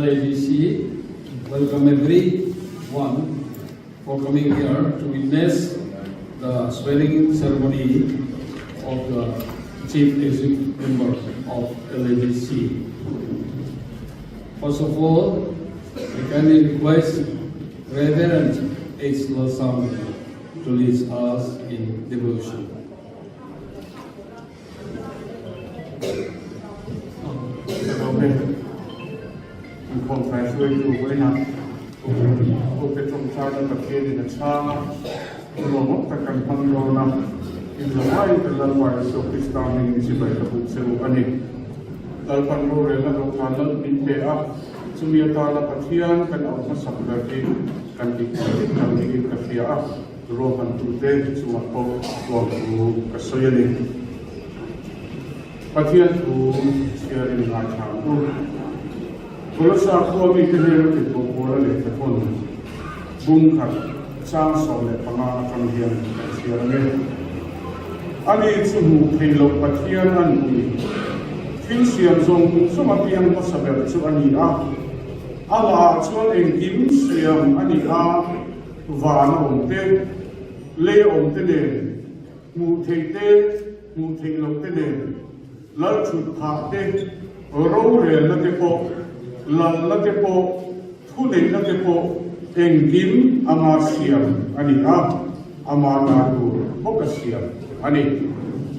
LADC, welcome everyone for coming here to witness the swearing-in ceremony of the Chief Executive Member of LADC. First of all, I kindly request Reverend H. Lalsang to lead us in devotion. Inkhawm hruaitu vawiinah Hote tawngtaina Pathianin a chhang a, nuamawm tak kan hmang dawn a, inzawmaiin kan Lalpa Isua Krista hmingin chibai ka buk che u a ni. Lalpan rorelna dawhkan lal min pe a, chumi atana Pathian kan auh hmasak ber hi kan dik tak niin ka hria a. Ruahmantute chungah pawh tuamthu ka sawi a ni. Pathian thu chhiarin ngaithla ang u. Kolosa khua mite hnena tirhkoh Paula lehkhathawn bung khat chang 15 atang hian kan chhiar ang e. Ani chu hmuh theih loh Pathian a nupui, thil siam zawng zawng a piang hmasa ber chu a ni a. Amah ah chuan engkim siam a ni a. Van a awm te, lei a awm te nen, hmuh theih te, hmuh theih loh te nen, lal thut phah te, rorelna te pawh, lalna te pawh, thuneihna te pawh engkim ama siam a ni a, ama ta tur bawk a siam a ni.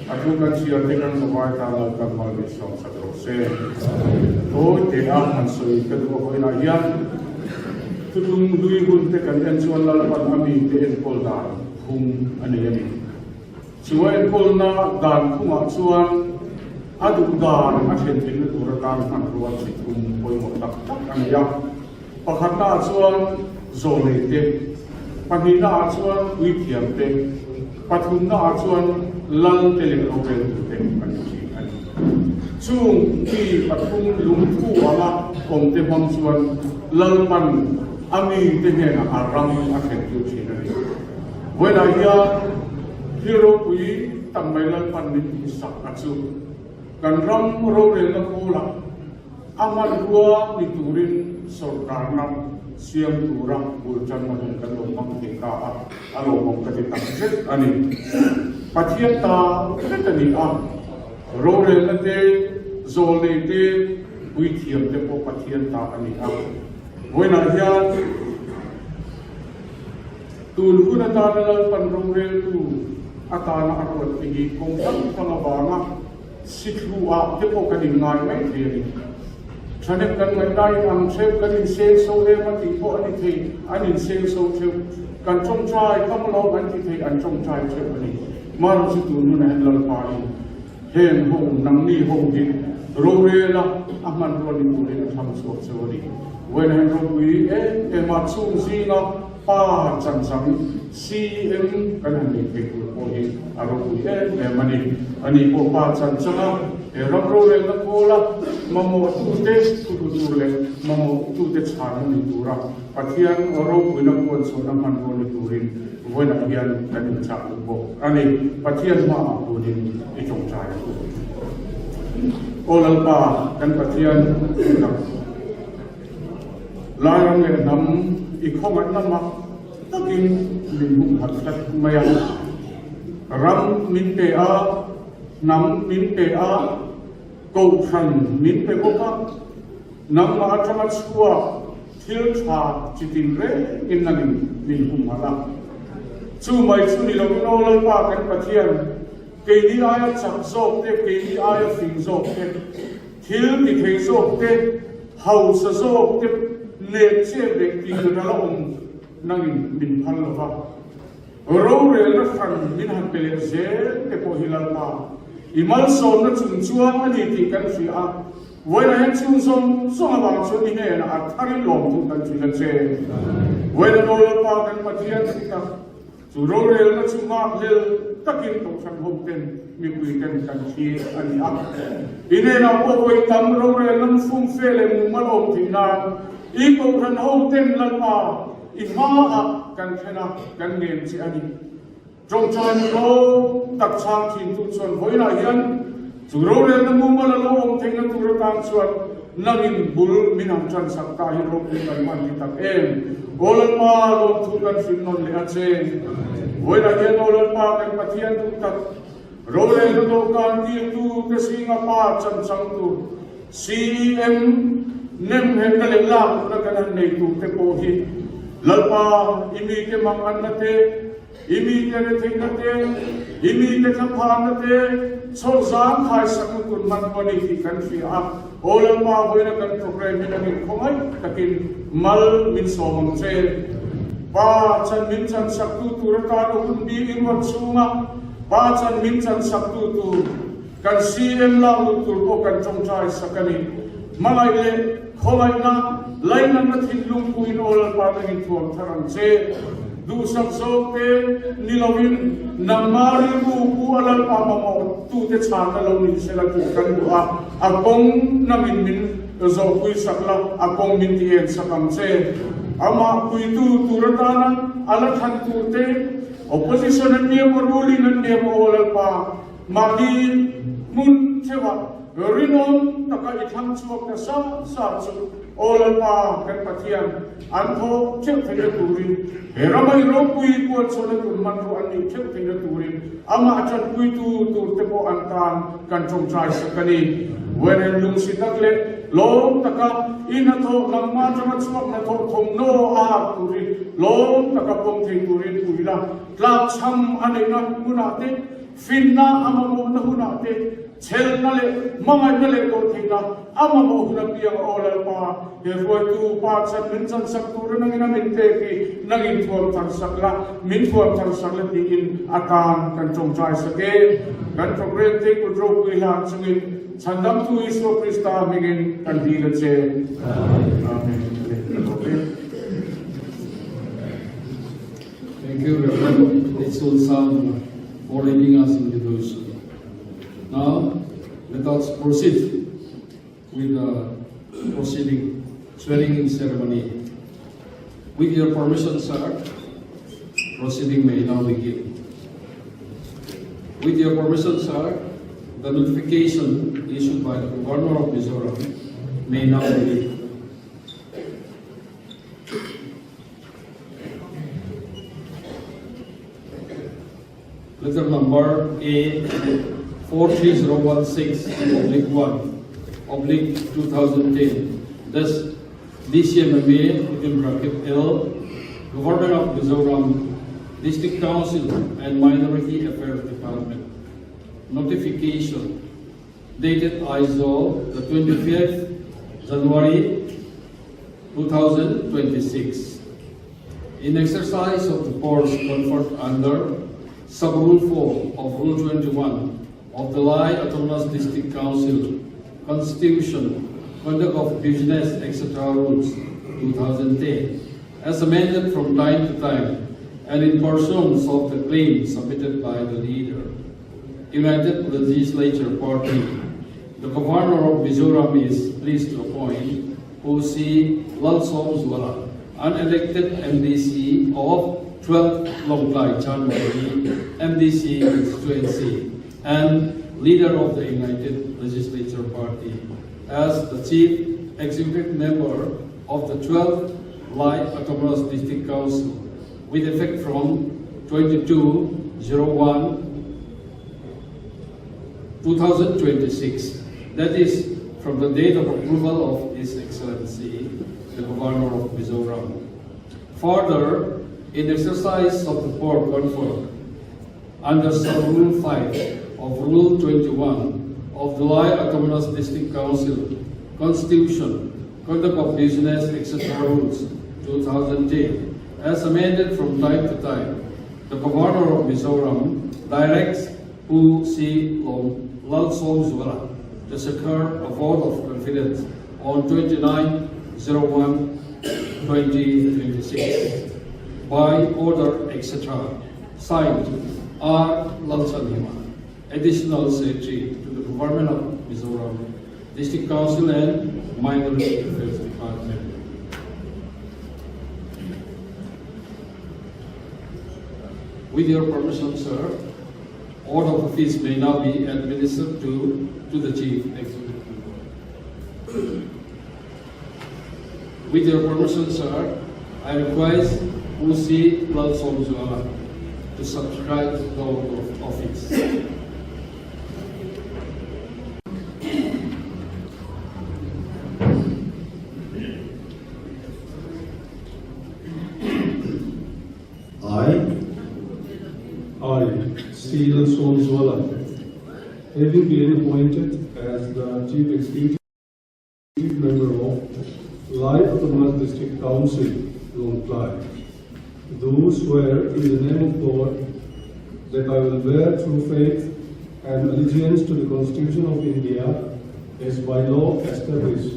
A thu kan chhiar te kan zavai tan lal kan mal leh sawm sak rawh se. Tawi te a han sawi ka duh a vawiinah hian. Thutlung hlui hun te kan en chuan Lalpan a mite enkawl dan phung a nei a ni. Chu a enkawlna dan phungah chuan a duh dan a thlen theihna tur atan hmanrua chi thum pawimawh tak tak a nei a. Pakhatnaah chuan zawlei te, pahnihnaah chuan puithiam te, pathumnaah chuan lal te leh roreltu te an ni thin a ni. Chung mi pathum lungthu anga awmte hmang chuan Lalpan a mite hnenah a ram a thlentir thin a ni. Vawiinah hian thil ropui tak mai Lalpan min tihsak a chu kan ram rorelna kawlah a hmanrua ni turin sawrkarna siam tura bul tanna hun kan lo hmang thei ta a, a lawmawm ka ti tak zet a ni. Pathian ta vek a ni a, rorelna te, zawlnei te, Puithiam te pawh Pathian ta a ni a. Vawiinah hian tun hun atana Lalpan roreltu atana a ruat te hi kawng hrang hrang avanga sithlu ah te pawh kan inngai mai thei a ni. Thahnem kan ngaih laiin ang theuh kan inseng so em a tih pawh a ni thei, an inseng so theuh. Kan tawngtai tam lo an ti thei, an tawngtai theuh a ni. Marawh chu tun hunah hian Lalpa in Heng ho, nangni ho hi rorela a hmanrua ni turin a thlang chhuak cheu a ni. Vawiin ropui em em a chhung zinga pa chanchang CM kan han nei thei tur pawh hi a ropui em em a ni. Ani pawh pa chanchanga he ram rorelna kawla mamawhtute thutu tur leh mamawhtute chhanna ni tura Pathian ropuina puan chhuahna hmanrua ni turin vawiinah hian kan inchah duh bawk a ni. Pathian hmaah tunin i tawngtai ang u. Aw Lalpa, kan Pathian dik Lairam leh hnam i khawngaihna mak takin min humhalh tlat mai a. Ram min pe a, hnam min pe a, kohhran min pe bawk a. Nangmah atanga chhuak thil tha chi tin rengin nangin min humhalh a. Chu mai chu ni lovin aw Lalpa kan Pathian, keini aia chak zawk te, keini aia fing zawk te, thil ti thei zawk te, hausa zawk te nek chet leh tih ral a awm nangin min phal lo va. Rorelna hran min han pe leh zel te pawh hi Lalpa i malsawmna chung chuang a ni tih kan hria a. Vawiinah hian chhung zawng zawng avang chuan i hnenah a tharin lawmthu kan hrilh a che. Vawiina Aw Lalpa kan Pathian thi tak, chu rorelna chu nghakhlel takin Kohhran hoten mipui ten kan thlir a ni a. I hnenah pawh vawi tam rorelna mufumfe leh mumal awm theih nan i Kohhran hoten Lalpa i hmaah kan thlen a, kan ngen che a ni. Tawngtai hlawm tak chhang thintu chuan vawiinah hian chu rorelna mumal a lo awm theihna tur atan chuan. Nangin bul min han ṭan sak ta hi ropui kan hman ni tak em? Aw Lalpa, lawmthu kan hrim nawn leh a che. Vawiinah hian aw Lalpa, kan Pathian duh tak, rorelna dawhkan tirtu te zinga pa chan changtu CEM nem he ka leh lak duhna kan han nei tur te pawh hi Lalpa, i mite manganna te, I mite retheihna te, i mite thlaphana te, chhawk zang khaisakna tur hman pawh a ni tih kan hria a. Aw Lalpa, vawiina kan programme hi nangin khawngaih takin mal min sawm ang che. Pa chan min chansaktu tur atan a hun bi i ruat chhunga Pa chan min chansaktu tur kan CM lak lut tur pawh kan tawngtai sak a ni. Hmangaih leh khawngaihna, lainatna thinlung puiin aw Lalpa nangin thuam thar ang che. Duhsak zawk te ni loin nangmah rilru pu a Lalpa mamawh tute chhanna lo ni sela tih kan duh a, a kawng nangin min zawhpui sak la, a kawng min ti en sak ang che. Amah puitu tur atana a la thlan tur te, opposition an ni emaw ruling an ni emaw aw Lalpa, Mahni hmun theuhah rinawm taka i thlang chhuak ta sa sa chu Aw Lalpa kan Pathian, an thaw theuh theihna turin, he rama i ropui kualchhuahna tur hmanrua an nih theuh theihna turin amah tanpuitu turte pawh an tan kan tawngtai sak a ni. Wenen lungsi tak leh lawm taka i hnathawh nangmah atanga chhuak hnathawh thawmhnaw a hak turin lawm taka pawm thei turin pui la, tlakchham a neihna hmunah te, Finna a mamawhna hunah te, chhelna leh hmangaihna leh dawhtheihna a mamawh hun apiang aw Lalpa, he hruaitu pa chan min chansak tura nangin a min pek hi nangin thuam thar sak la, min thuam thar sak la tiin a tan kan tawngtai sak e. Kan programme te kut ropui hlan chungin Chhandamtu Isua Krista hmingin kan dil a che. Amen. Thank you, Reverend Litsul Sang, for leading us in devotion. Now, let us proceed with the proceeding swearing-in ceremony. With your permission, sir, proceeding may now begin. With your permission, sir, the notification issued by the Governor of Mizoram may now be read. Letter number A 43016 oblique 1 oblique 2010. Thus, DCMMA within bracket L, Governor of Mizoram, District Council and Minority Affairs Department. Notification dated Aizawl, the 25th January 2026. In exercise of the powers conferred under Sub-Rule 4 of Rule 21 of the Lai Autonomous District Council Constitution, Conduct of Business, etc. Rules 2010, as amended from time to time and in pursuance of the claim submitted by the leader, United Legislature Party, the Governor of Mizoram is pleased to appoint O.C. Lalsawmzuala, unelected MDC of 12th Lawngtlai Chanmari MDC constituency and leader of the United Legislature Party, as the chief executive member of the 12th Lai Autonomous District Council with effect from 22/01 2026, that is, from the date of approval of His Excellency, the Governor of Mizoram. Further, in exercise of the power conferred under Sub-Rule 5 of Rule 21 of the Lai Autonomous District Council Constitution, Conduct of Business, etc. Rules 2010, as amended from time to time, the Governor of Mizoram directs Pu C. Lalsawmzuala to secure a vote of confidence on 29/01/2026 by order etc. Signed, R. Lalchhanhima, Additional Secretary to the Government of Mizoram, District Council and Minority Affairs Department. With your permission, sir, order of office may now be administered to, to the Chief Executive. With your permission sir, I request Pu C. Lalsawmzuala to subscribe the oath of office. I, I, C. Lalsawmzuala, having been appointed as the Chief Executive Member of Lai Autonomous District Council, Lawngtlai, do swear in the name of God that I will bear true faith and allegiance to the Constitution of India as by law established,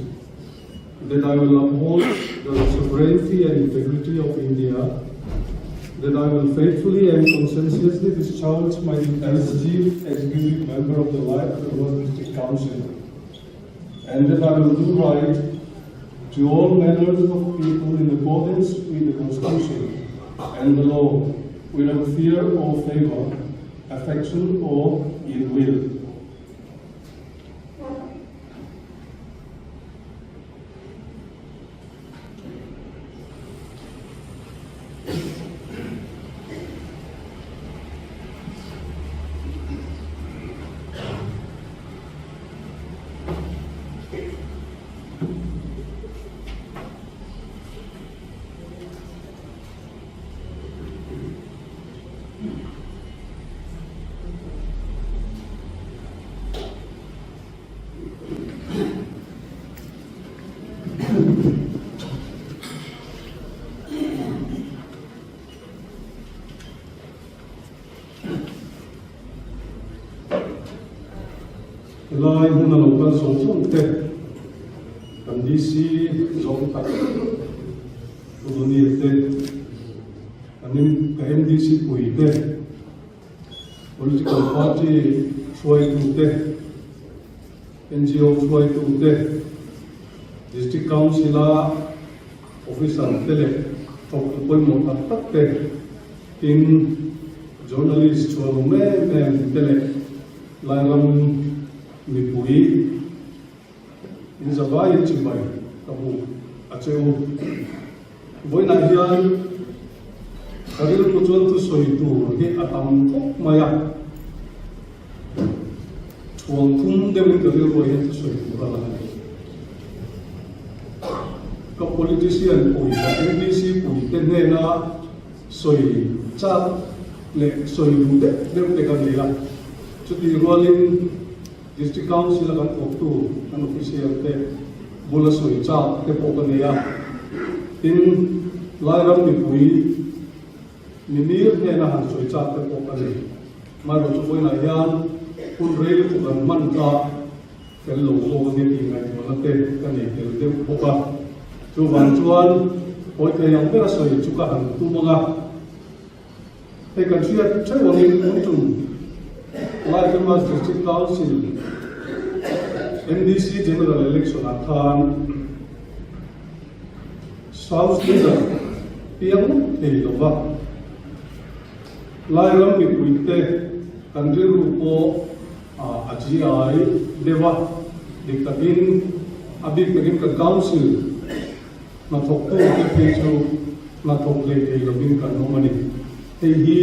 that I will uphold the sovereignty and integrity of India, that I will faithfully and conscientiously discharge my duties as Chief Executive Member of the Lai Autonomous District Council, and that I will do right to all manners of people in accordance with the Constitution and the law, without fear or favor, affection or ill will. Helai hmun a lo kal zawng zawng te kan DC zawng tak Pu Doni te kan MDC pui te Political party hruaitu te, NGO hruaitu te, District Council-a officer te leh thawktu pawimawh tak tak te, tin journalist chhuanawm em em te leh Lairam mipui inzavaiin chibai ka hmu a che u. Vawiinah hian ka rilru chuan thusawi tur hi a tam khawp mai a, thuang thum deuhin ka rilruah hian thusawi tur a lang a ni. Ka politician pui, ka MDC pui te hnena sawi chak leh sawi duh deuh deuh te ka nei a, chutih rualin District Council a kan thawktu kan official te bula sawi chak te pawh ka nei a, tin Lairam mipui mimir hnena han sawi chak te pawh ka nei. Amaherawhchu chu vawiinah hian hun rei lutuk an hman kha fel lo zawk ania tih ngaihtuahna te ka nei tel deuh bawk a. Chuvang chuan hawi thei ang bera sawi chu ka han tum ang a. Hei kan hriat theuh angin tun tum Lai Famous District Council MDC General Election ah khan South Leader piang thei lova Lairam mipuite kan rilru pawh a GI deuh a, dik takin a bik takin kan Council Hnathawktu te phei chu hnathawk hlei thei lovin kan awm a ni. Hei hi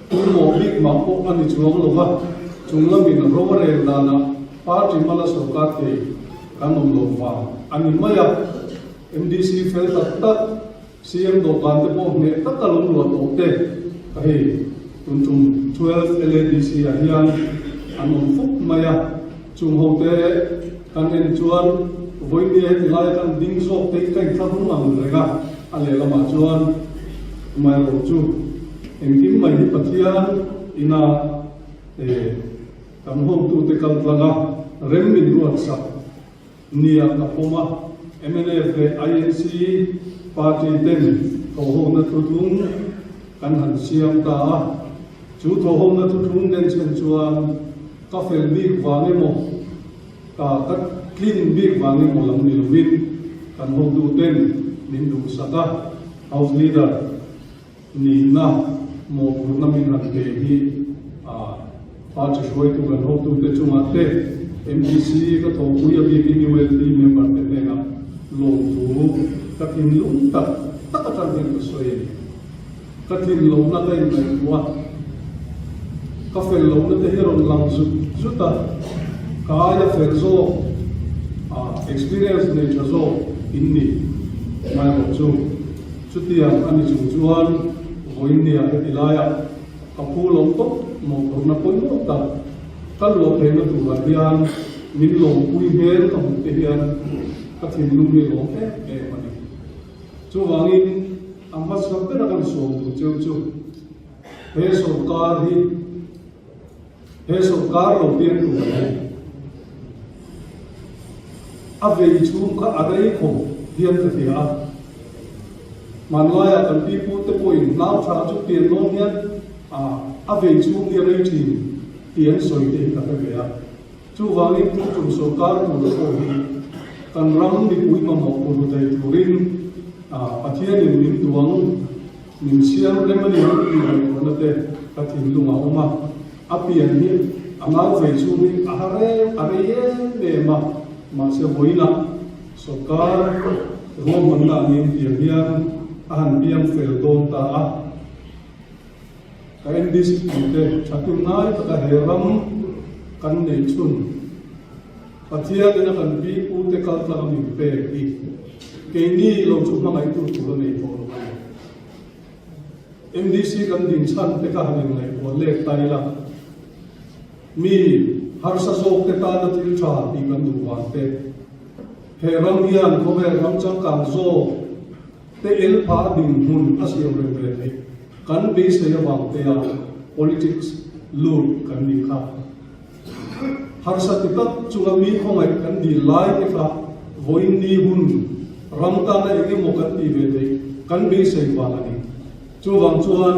tumawh bik mah pawh a ni chuang lo va, chung lamin ro a rel danah party hmala sorkar thei kan awm lo vang a ni mai a. MDC fel tak tak, CM dawhkan te pawh hneh tak a lo luah tawh te ka hei tun tum 12 LADC ah hian an awm fuk mai a, chung ho te kan en chuan vawinia heti laia kan ding zawk te hi ka inthlahrung ang reng a, a lehlamah chuan amaherawh chu engkim mai hi Pathian ina kan hotute kaltlang a rem min ruatsak Nia ka pawm a, mnf leh INC party ten thawhhawkna thuthlung kan han siam ta a, chu thawhhawkna thuthlung nen chhen chuan ka fel bik vang emaw, ka ka tlin bik vang emaw lam ni lovin kan hotu ten min duhsak a, House Leader nihna mawhphurhna min han pe hi party hruaitu kan hotute chungah te, MDC ka thawhpui a bikin ULB member te hnenah. Lawmthu ka thinlung tak tak atang hian ka sawi a ni. Ka tlinlohna ka inngaihtuah a, ka fel lohna te hi rawn lang zut zut a, ka aia fel zawk, experience nei tha zawk in ni ngai rawh chu. Chutiang a ni chung chuan vawiinnia heti laiah ka phu lo tawp mawhphurhna pawimawh tak ka luah theihna turah hian min lawmpui hmel ka hmuh te hian ka thinlung hi lawm em em a ni. Chuvangin a hmasa bera kan sawm tur cheu chu he sawrkar hi he sawrkar lo piang tur a ni. A vei chhung kha a rei khawp hian ka hria a. Hmanlaiah kan pipute pawhin nau tha chu pian dawn hian a vei chhung hi a rei thin tih an sawi te hi ka hre ve a. Chuvangin tum tum sawrkar tur pawh hi kan ram mipui mamawh pawhlu thei turin Pathianin min duang, min siam rem a ni ang tih ngaihtuahna te ka thinlung a awm a. A pian hi a nau vei chhung hi a ha reng a rei em em a, mahse vawiinah sawrkar ruahmanna angin tiang hian a han piang fel dawn ta a. Ka NDC pui te thatun ngai taka he ram kan nei chhun Pathian in a kan pi pu te kal tlang a min pek hi keini lo chu hmangaihtu tur a nei tawh lo a ni. NDC kan din chhan te kha han inngaihtuah lek ta ila mi harsa zawk te tana thil tha tih kan duh vang te he ram hian khawvel ram changkang zawk te el pha dinhmun a siam reng ve theih kan beisei avang tea politics lut kan nih kha. Harsa ti tak chunga mi khawngaih kan dil lai te kha vawiin ni hun ram tana eng emaw kan tih ve theih kan beisei vang a ni. Chuvang chuan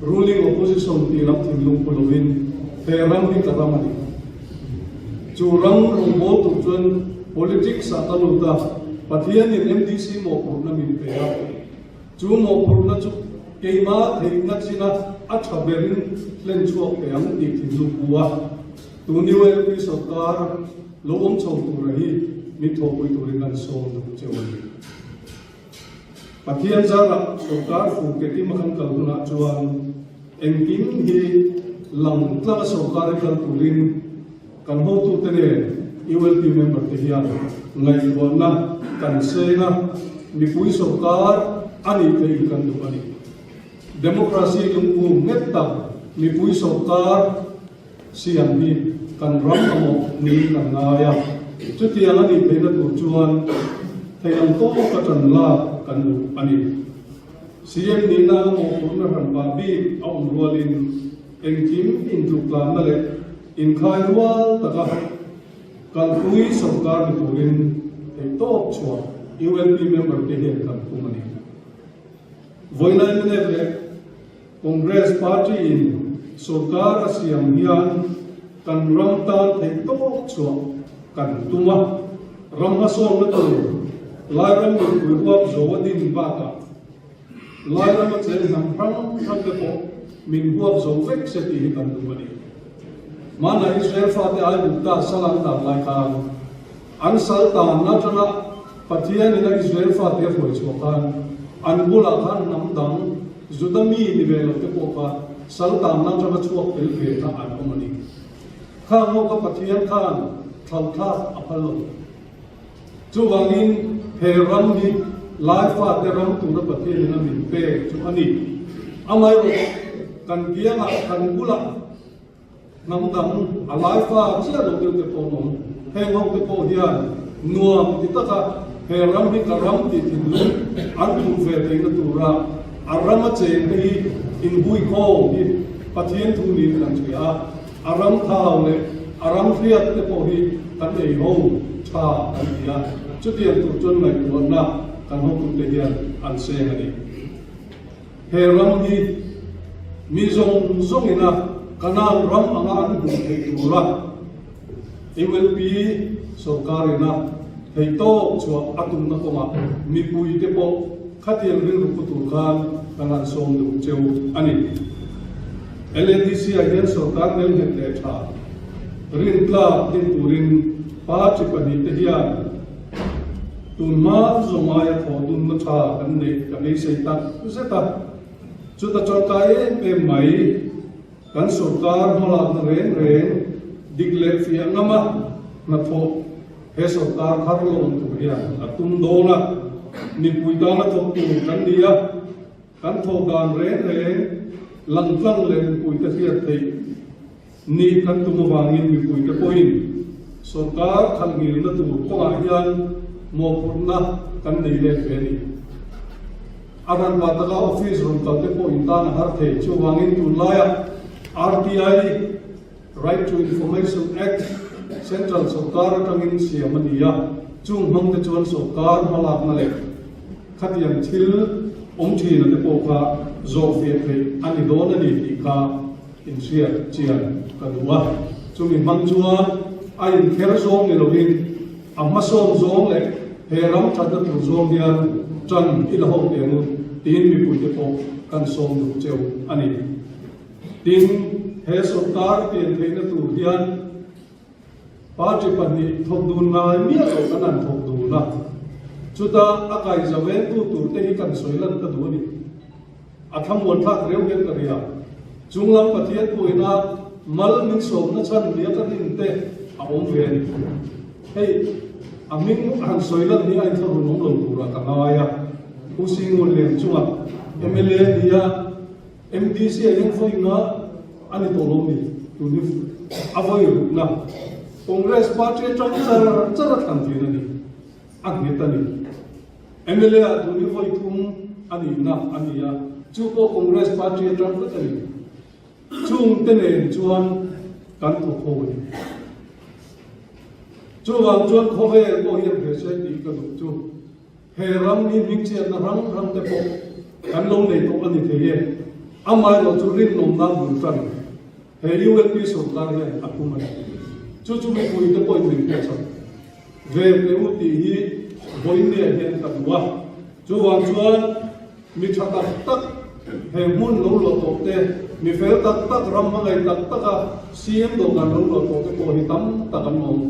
ruling opposition tih lam thinlung pu lovin he ram hi ka ram a ni. Chu ram rawngbâwl tur chuan politics ah ka lut a, Pathianin MDC mawhphurhna min pe a. Chu mawhphurhna chu keimah theihna china a tha berin hlen chhuak thei ang tih thinlung pu a, tun ULP sawrkar lo awm chho tura hi min thawhpui turin an sawm duh cheu a ni. Pathian zarah sawrkar fu ke kim a kan kal hunah chuan engkim hi lang tlanga sawrkar hi kal turin kan hotute nen ULP member te hian ngaihtuahna kan seng a, mipui sawrkar a nih theih hi kan duh a ni. Democracy lungpum nghet tak mipui sawrkar siam hi kan ram mamawh niin kan ngai a, chutiang a nih theihna tur chuan theih ang tawka tan lak kan duh a ni. CM nihna a mawhphurhna hranpa bik a awm rualin engkim intluktlânna leh inkhai rual taka kalpui sawrkar ni turin theihtawp chhuah ULP member te hian kan tum a ni. Vawiinai Mnf leh Congress party in sawrkar a siam hian kan ram tan theihtawp chhuah kan tum a, ram hmasawnna tur Lairam mipui huap zo a din bakah Lairam a cheng hnam hrang hrang te pawh min huap zo vek se tih hi kan duh a ni. Hmanah Israel fate Aigupta sal an tan lai khan an sal tan atanga Pathianin a Israel fate a hruai chhuah khan an bulah khan hnam dang Juda mi ni ve lo te pawh kha sal tanna atanga chhuak tel ve kha an awm a ni. Khang ho kha Pathian khan thlauhthlak a phal lo. Chuvangin he ram hi Laifate ram tura Pathianin a min pek chu a ni. Amaherawh kan kiangah kan bulah hnam dang a Laifa chiah lo deuh te pawh an awm. Heng ho te pawh hian nuam ti taka he ram hi ka ram tih thinlung an hmuh ve theihna tura a rama cheng te hi inhuikhawm hi Pathian thu niin kan hria a. A ram thau leh a ram hriat te pawh hi kan ei ho tha kan ti a, chutiang tur chuan ngaihtuahna kan hotute hian an seng a ni. He ram hi mi zawng zawngina Kanaan ram anga an hmuh theih tura ULP sawrkarina theihtawk chhuah a tumna kawngah mipuite pawh Khatiang rilru pu tur khan kan han sawm duh cheu a ni. LADC ah hian sorkar nel nghet leh tha rintlak din turin party pahnihte hian. Tunhma zawng aia thawh dunna tha kan neih ka beisei tak zet a. Chuta tangkai em em mai kan sorkar hmalakna reng reng dik leh fiah ngama hnathawh he sorkar thar lawm tur hian a tum dawn a. Mipui tana thawk tur kan ni a, kan thawh dan reng reng langtlang leh mipuite hriat theih Ni kan tum avangin mipuite pawhin sorkar khalh ngilna tur kawngah hian mawhphurhna kan nei let ve a ni. A ranva taka office rawn kalte pawh intan a har thei. Chuvangin tunlaiah RTI, Right to Information Act, Central sorkar atangin siam a ni a, chung hmangte chuan sorkar hmalakna leh khatiang thil awm thina te pawh kha zawhfiah theih a ni dawn a ni tih kha Inhriat chian ka duh a, chumi hmang chuan a inkher zawng ni lovin a hmasawn zawng leh he ram thatna tur zawng hian tan i la ho teh ang u tiin mipuite pawh kan sawm duh cheu a ni. Tin, he sorkar pian theihna tur hian party pahnih thawk dun ngai miah lo kan han thawk dun a, chuta a kaiza vengtu turte hi kan sawi lan ka duh a ni. A thlamuan thlak riau hian ka ria. Chunglam Pathian pawhina mal min sawmna chhan nia ka rin te a awm ve a ni. Hei, a hming han sawi lan hi a inthlahrun awm lo turah ka ngai a. Pu Singun Lian chunga mla nia MDC a hian vawi nga a ni tawh lo ni, tun hi a vawi rukna Congress party atang char char a thlan thin a ni. A nghet a ni. Mla ah tun hi vawi thum a nihna a ni a, chu pawh Congress party atang vek a ni. Chung te nen chuan kan thawk ho a ni. Chuvang chuan khawvel pawh hian he sawi tih ka duh chu he ram hi hmingchhiatna hrang hrang te pawh kan lo nei tawh a ni thei e. Amaherawh chu rinawmna bul tan he ULP sorkar hian a tum a ni. Chu chu mipui te pawhin min hriatsak. Ve teh u tih hi vawinia hian ka duh a, chuvang chuan mi tha tak tak he hmun lo luah tawh te, mi fel tak tak ram hmangaih tak taka CM dawhkan lo luah tawh te pawh hi tam tak an awm.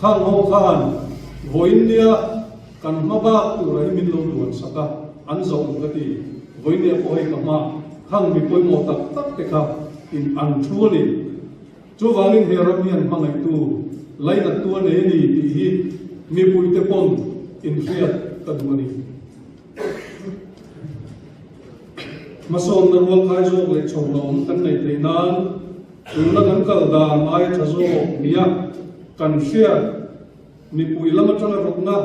Khang ho khan vawinia kan hma bak tura hi min lo duan sak a, an zawh ang ka ti. Vawinia pawh hei ka hma khang mi pawimawh tak tak te kha in an thu a ni. Chuvangin he ram hian hmangaihtu lainattu a nei a ni tih hi mipuite pawn inhriat ka duh a ni. Hmasawnna rualkhai zawk leh chhawrna awm kan neih theih nan tuna kan kal dan aia tha zawk nia kan hriat mipui lam atanga rawtna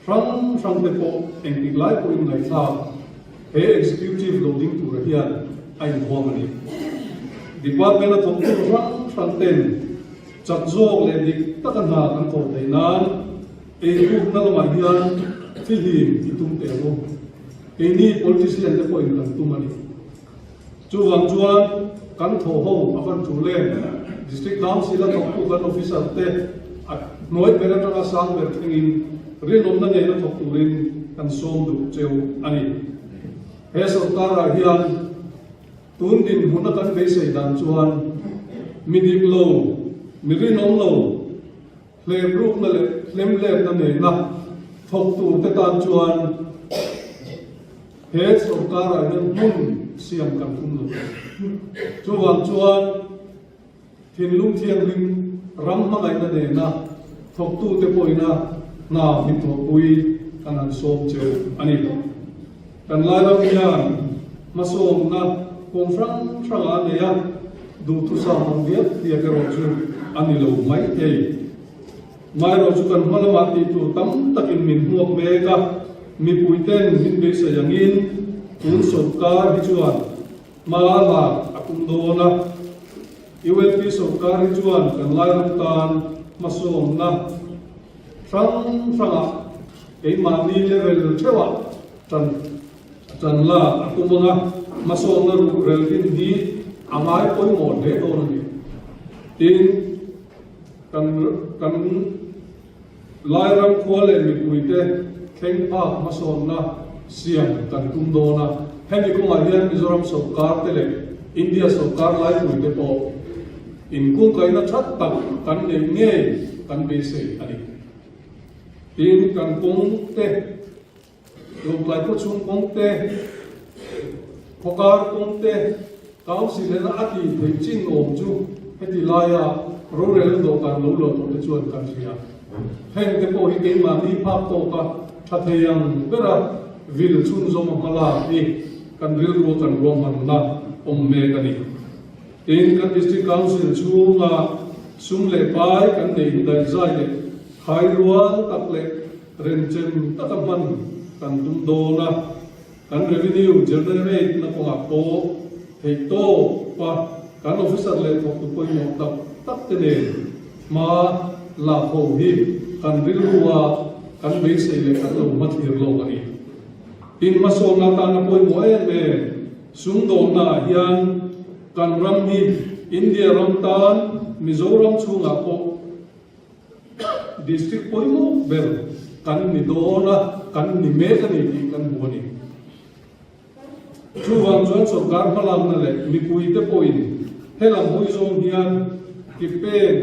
hrang hrang te pawh engtik lai pawhin ngaihthlak he executive lo ding tura hian a inhuam a ni. Department a thawktu hrang hrang ten chak zawk leh dik taka hna kan thawh theih nan eirukna lamah hian thilhim i tum teh ang u. Keini politician te pawhin kan tum a ni. Chuvang chuan kan thawh ho a van tul em? District Council a thawktu kan officer te a hnuai ber atanga sang ber thlengin rinawmna nena thawk turin kan sawm duh cheu a ni. He sorkarah hian tun dinhmuna kan beisei dan chuan mi dik lo, mi rinawm lo, hlemrukna leh hlemhletna nena thawk tur te tan chuan He sorkarah hian hmun siam kan tum lo. Chuvang chuan thinlung thianghlim ram hmangaihna nena thawktute pawhina hna min thawhpui kan han sawm cheu a ni. Kan Lairam hian hmasawmna kawng hrang hrangah a nei a, duhthusam ang diak diak erawh chu a ni lo mai thei. Maherawh chu kan hma lamah tih tur tam takin min hmuak mek a, mipuiten min beisei angin tun sawrkar hi chuan hma lak a tum dawn a. UNP sawrkar hi chuan kan Lairam tan hmasawmna hrang hrangah keimahni level theuhah tan tan lak a tum ang a, hmasawmna ruhrel din hi a ngai pawimawh hle dawn a ni. Tin. Kan kan Lairam khua leh mipuite thleng phak hmasawnna siam kan tum dawn a, hemi kawngah hian Mizoram sawrkar te leh India sawrkar laipuite pawh inkungkaihna that tak kan neih ngei kan beisei a ni. Tin, kan kawng te, Lawngtlai khawchhung kawng te, khawkar kawng te, Council ena a tih theih chin awm chu heti laia rorelna dawhkan lo luah tawh te chuan kan hria. Heng te pawh hi keimahni phak tawka tha thei ang bera vil chhunzawm a hmalak hi kan rilrua kan ruahmanna awm mek a ni. Tin, kan District Council chhunga sum leh pai kan nei hi daihzai leh khairual tak leh remchem taka hman kan tum dawn a, kan revenue generate na kawngah pawh theihtawp a kan officer leh thawktu pawimawh tak tak te nen hma lak ho hi kan rilrua kan beisei leh kan lo hmathlir lawk a ni. Tin, hmasawnna atana pawimawh em em sumdawnnaah hian kan ram hi India ram tan Mizoram chhungah pawh District pawimawh ber kan ni dawn a, kan ni mek a ni tih kan hmu a ni. Chuvang chuan sorkar hmalakna leh mipuite pawhin helam hawi zawng hian ki pen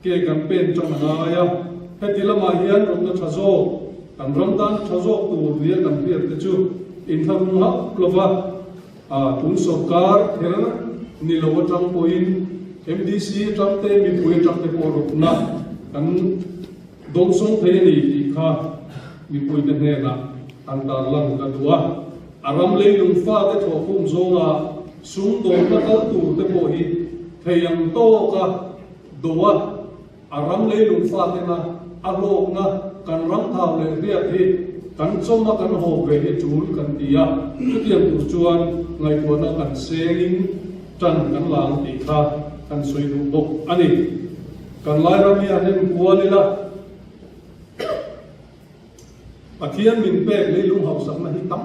ke kan pen tan a ngai a, heti lamah hian rawtna tha zawk, kan ram tan tha zawk tur nia kan hriat te chu inthlahrung hauh lova tun sorkar kher ni lo atang pawhin MDC atang te mipui atang te pawh rawtna kan dawngsawng thei a ni tih kha mipuite hnenah an tarlang ka duh a. A ram leilung fate thawhkhum zawnga sumdawnna kal tur te pawh hi thei ang tawka do a, a ram leilung fatena a hlawkna kan ram thau leh hriat hi kan chawma kan hawp ve hi tul kan ti a, chutiang tur chuan ngaihtuahna kan sengin tan kan la ang tih kha kan sawi duh bawk a ni. Kan Lairam hi han enkual ila. Pathian min pek leilung hausakna hi tam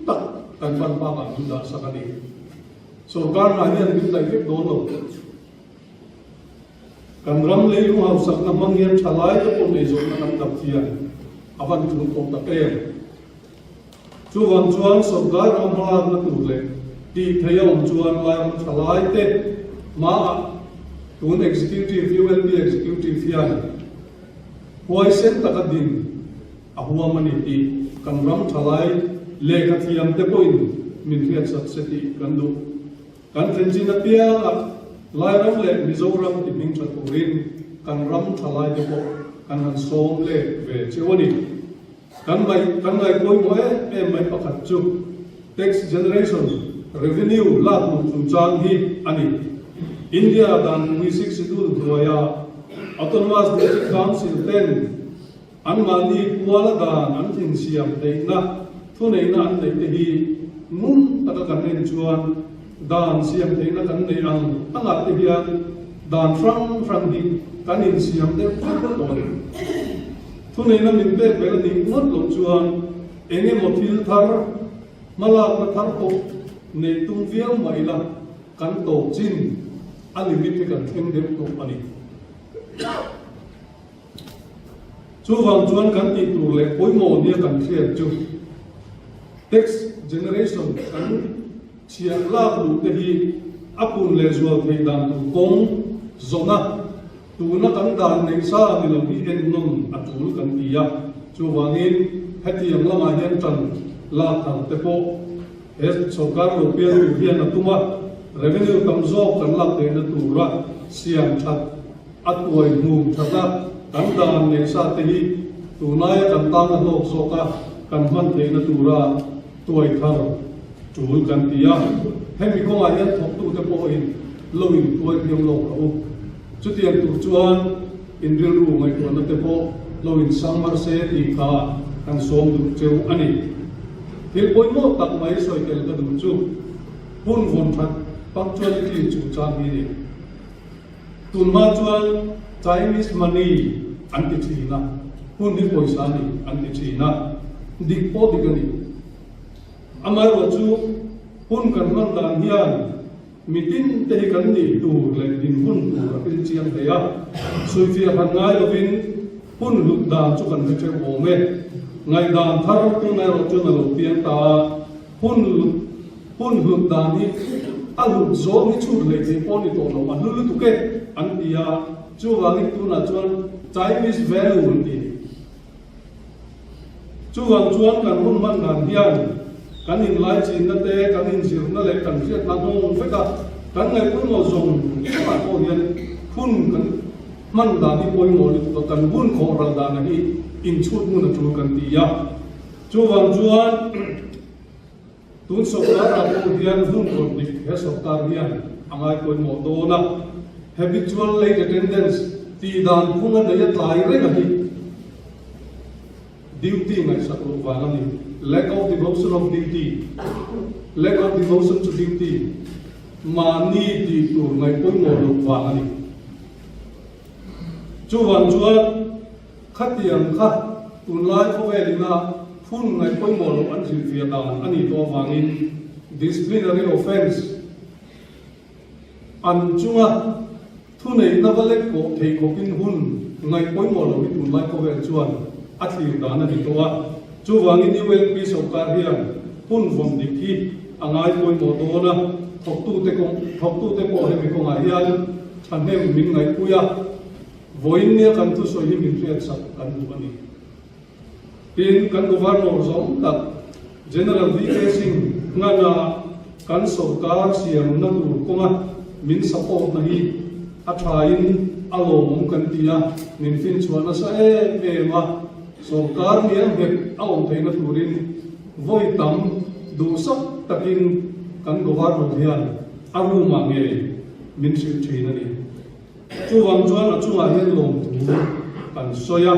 tak kan ban bakah min dahsak a ni. Sorkar hna hian min daih vek dawn lo. Kan ram leilung hausakna hmang hian thalai te pawh nei zawhna kan dap hian a van tul tawh tak em. Chuvang chuan sorkar ram hmalakna tur leh tih theih a awm chuan Lairam thalai te hmaah tun Executive, ULB Executive hian Huaisen taka din a huam a ni tih kan ram thalai lehkha thiam te pawhin min hriatsak se tih kan duh. Kan thlen chin apiangah Lairam leh Mizoram ti hming tha turin kan ram thalai te pawh kan han sawm leh ve cheu a ni. Kan ngaih kan ngaih pawimawh em em mai pakhat chu tax generation revenue lak luh chungchang hi a ni. India dan Sixth Schedule hnuaia Autonomous District Council ten anmahni kuala dan an thinsiam theihna thuneihna an neih te hi ngun taka kan en chuan dan siam theihna kan neih ang angah te hian dan hrang hrang hi kan insiam deuh vek tawh a ni. Thuneihna min pek ber a nih ngawt loh chuan eng emaw thil thar, hmalakna thar pawh neih tum viau mah ila kan tawp chin a limit hi kan thleng deuh tawh a ni. Chuvang chuan kan tih tur leh pawimawh nia kan hriat chu tax generation kan chhiah lak luh te hi a pun leh zual theih dan tur kawng zawna Tuna kan dan neih sa ni lo hi ennawn a tul kan ti a, chuvangin hetiang lamah hian tan lak thar te pawh he sorkar lo piang tur hian a tum a, revenue tam zawk kan lak theihna tura siam that a tuai hnum that a, kan dan neih sa te hi tunaia kan tana hlawk zawka kan hman theihna tura tuai thar tul kan ti a, hemi kawngah hian thawktute pawhin lo intuai hliam lawk rawh u. Chutiang tur chuan in rilru ngaihtuahna te pawh lo insang mar se tih kha kan sawm duh cheu a ni. Thil pawimawh tak mai sawi tel ka duh chu hun vawn that punctuality chungchang hi a ni. Tunhma chuan time is money an ti thin a, hun hi pawisa a ni an ti thin a, dik pawh dik a ni. Amaherawhchu hun kan hman dan hian Mitin te hi kan nih tur leh dinhmun tur a pil chiang thei a, sawifiah han ngai lovin hun hlut dan chu kan hre theuh awm e. Ngaihdan thar tung erawh chuan a lo piang ta a, hun hlut hun hlut dan hi a hlut zawng hi chhut hlei thei pawh ni tawh lo, a hlu lutuk e an ti a, chuvangin tunah chuan time is value an ti. Chuvang chuan kan hun hman dan hian kan inlaichinna te, kan inzirna leh kan hriatna nghawng vek a, kan ngaihpawimawh zawng zawngah pawh hian hun kan hman dan hi pawimawh lutuk a, kan hun khawhral dana hi inchhut hmun a tul kan ti a. Chuvang chuan tun sawrkar ah pawh hian hun rawn dik he sawrkar hian a ngai pawimawh dawn a, habitual late attendance tih dan phung a nei a tlai reng a hi duty ngaihsak loh vang a ni, lack of devotion of duty, lack of devotion to duty, mahni tih tur ngaih pawimawh loh vang a ni. Chuvang chuan Khatiang kha tunlai khawvel ina hun ngaih pawimawh loh an hrilhfiah dan a nih tawh avangin disciplinary offence an chunga thuneihna va lek pawh thei khawpin hun ngaih pawimawh loh hi tunlai khawvel chuan a thlir dan a ni tawh a. Chuvangin UNP sawrkar hian hun vawm dik hi a ngai pawimawh dawn a, thawktute kawng thawktute pawh hemi kawngah hian thahnem min ngaihpui a. Vawiin nia kan thusawi hi min hriatsak kan duh a ni. Tin, kan Governor zawng tak General VK Singh ngana kan sawrkar siamna tur kawnga min support na hi a thain a lawmawm kan ti a, min finchhuah nasa em em a, sawrkar mial nghet a awm theihna turin vawi tam duhsak takin kan Governor hian a room-ah ngei min hrilh thin a ni. Chuvang chuan a chungah hian lawmthu kan sawi a,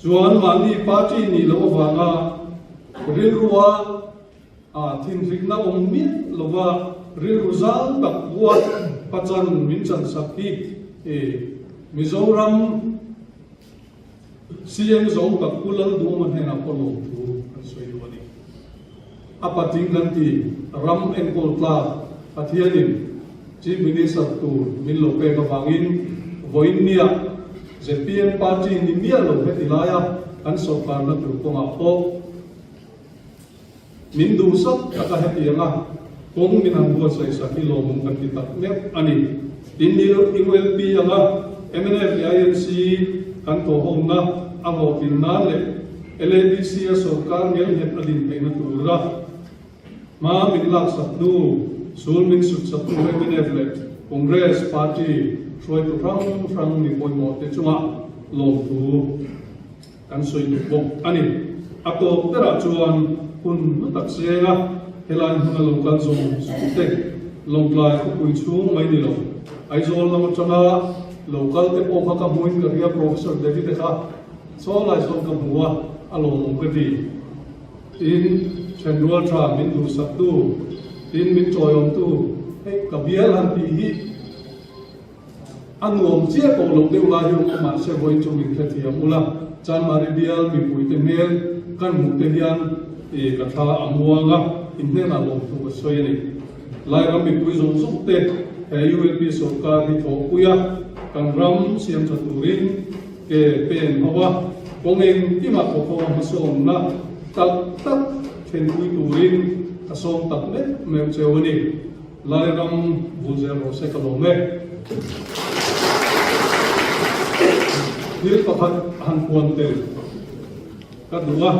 chuan mahni party nih loh avanga rilrua thinhrikna awm miah lova rilru zau tak buat pachan min chansak hi Mizoram CM zawng tak Pu Lalduhawma hnenah pawh lawmthu kan sawi duh a ni. A patling kan ti, ram enkawl tlak Pathianin Chief Minister tur min lo pek avangin vawiin nia zpm party ni miah lo heti laia kan sawrkarna tur kawngah pawh min duhsak taka hetianga kawng min han buatsaih sak hi lawmawm kan ti tak meuh a ni. Tin, ULP anga mnf leh INC kan thawhawmna a hlawhtlin nan leh LADC a sawrkar ngelnghet a din theihna tura hma min laksak hnu sul min sutsaktu mnf leh Congress party hruaitu hrang hrang mi pawimawh te chungah lawmthu Kan sawi duh bawk a ni. A tawp berah chuan hun hlu tak seng a, helai hmuna lo kal zawng zawng te, Lawngtlai khawpui chhung mai ni lo, Aizawl lam atanga lo kal te pawh kha ka hmuin ka ria Professor David a kha saw lai sawn ka hmu a, a lawmawm ka ti. Tin, thenrual tha min duhsaktu, tin min chawiawmtu, hei ka bial han tih hi, A nuam chiah tawh loh deuh lai hi awm a, mahse vawi chu min hrethiam ula, Chanmari bial mipuite hmel kan hmuh te hian i ka thla a muang a, in hnenah lawmthu ka sawi a ni. Lairam mipui zawng zawng te he ULP sawrkar hi thawhpui a, kan ram siam tha turin ke pen ho a, kawng engkimah thawkho a hmasawnna tak tak thlenpui turin ka sawm tak meuh meuh cheu a ni. Lairam vul zel rawh se ka lawm e. Thil pakhat han puan tel ka duh a,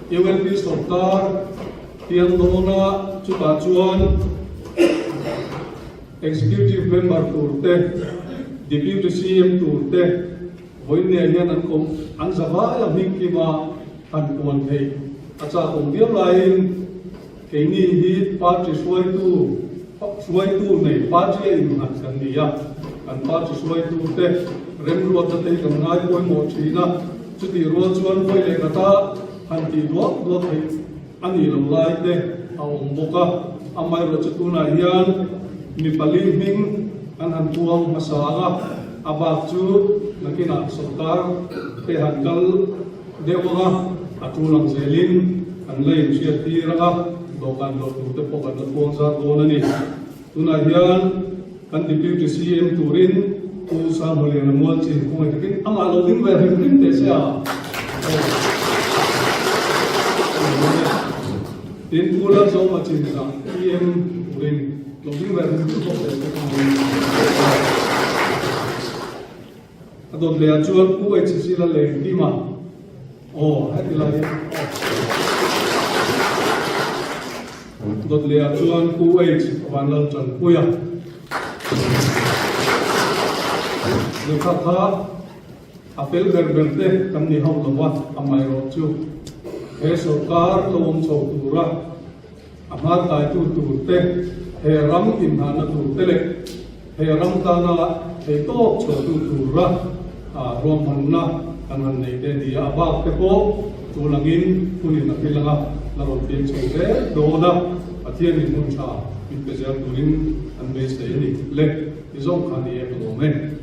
UNP sawrkar piang dawna chutah chuan Executive Member tur te, Deputy CM tur te vawiin hian an awm an zavai a hming kima han puan theih a chak awm viau laiin, Keini hi party hruaitu hruaitu nei party a innghat kan ni a, kan party hruaitu te remruatna te hi kan ngai pawimawh thin a, chutih rual chuan vawi leh kata han tih duak duak theih a nih lo lai te a awm bawk a, amaherawhchu tunah hian mi pali hming kan han puang hmasa ang a, a bak chu nakinah sawrkar te han kal deuh ang a, a tul ang zelin kan la inhriat tir ang a, dawhkan hlawh tur te pawh kan la puang zat dawn a ni. Tunah hian kan Deputy CM turin Pu Sanghuliana Mualchin khawngaih takin amah lo ding ve hrim hrim teh se a. Tin, Pu Lalzawma Chinzah PM turin lo ding ve hrim hrim bawk teh se ka hmu. A dawt leh ah chuan Pu HC Lalengkima. Aw, heti lai hi aw. Dawtliah chuan Pu H. Vanlaltanpuia. Lehkha kha a fel ber ber te kan ni hauh lo a, amaherawhchu he sawrkar lo awm chho tura A hmantlaitu turte, he ram inhnahna turte leh he ram tana theihtawp chhuahtu tura ruahmanna kan han nei te nia. A bak te pawh tul angin hunin a thil anga la rawn piang chho zel dawn a, Pathianin hun tha min pe zel turin an beisei a ni. Le, i zawng kha ni e ka lawm e.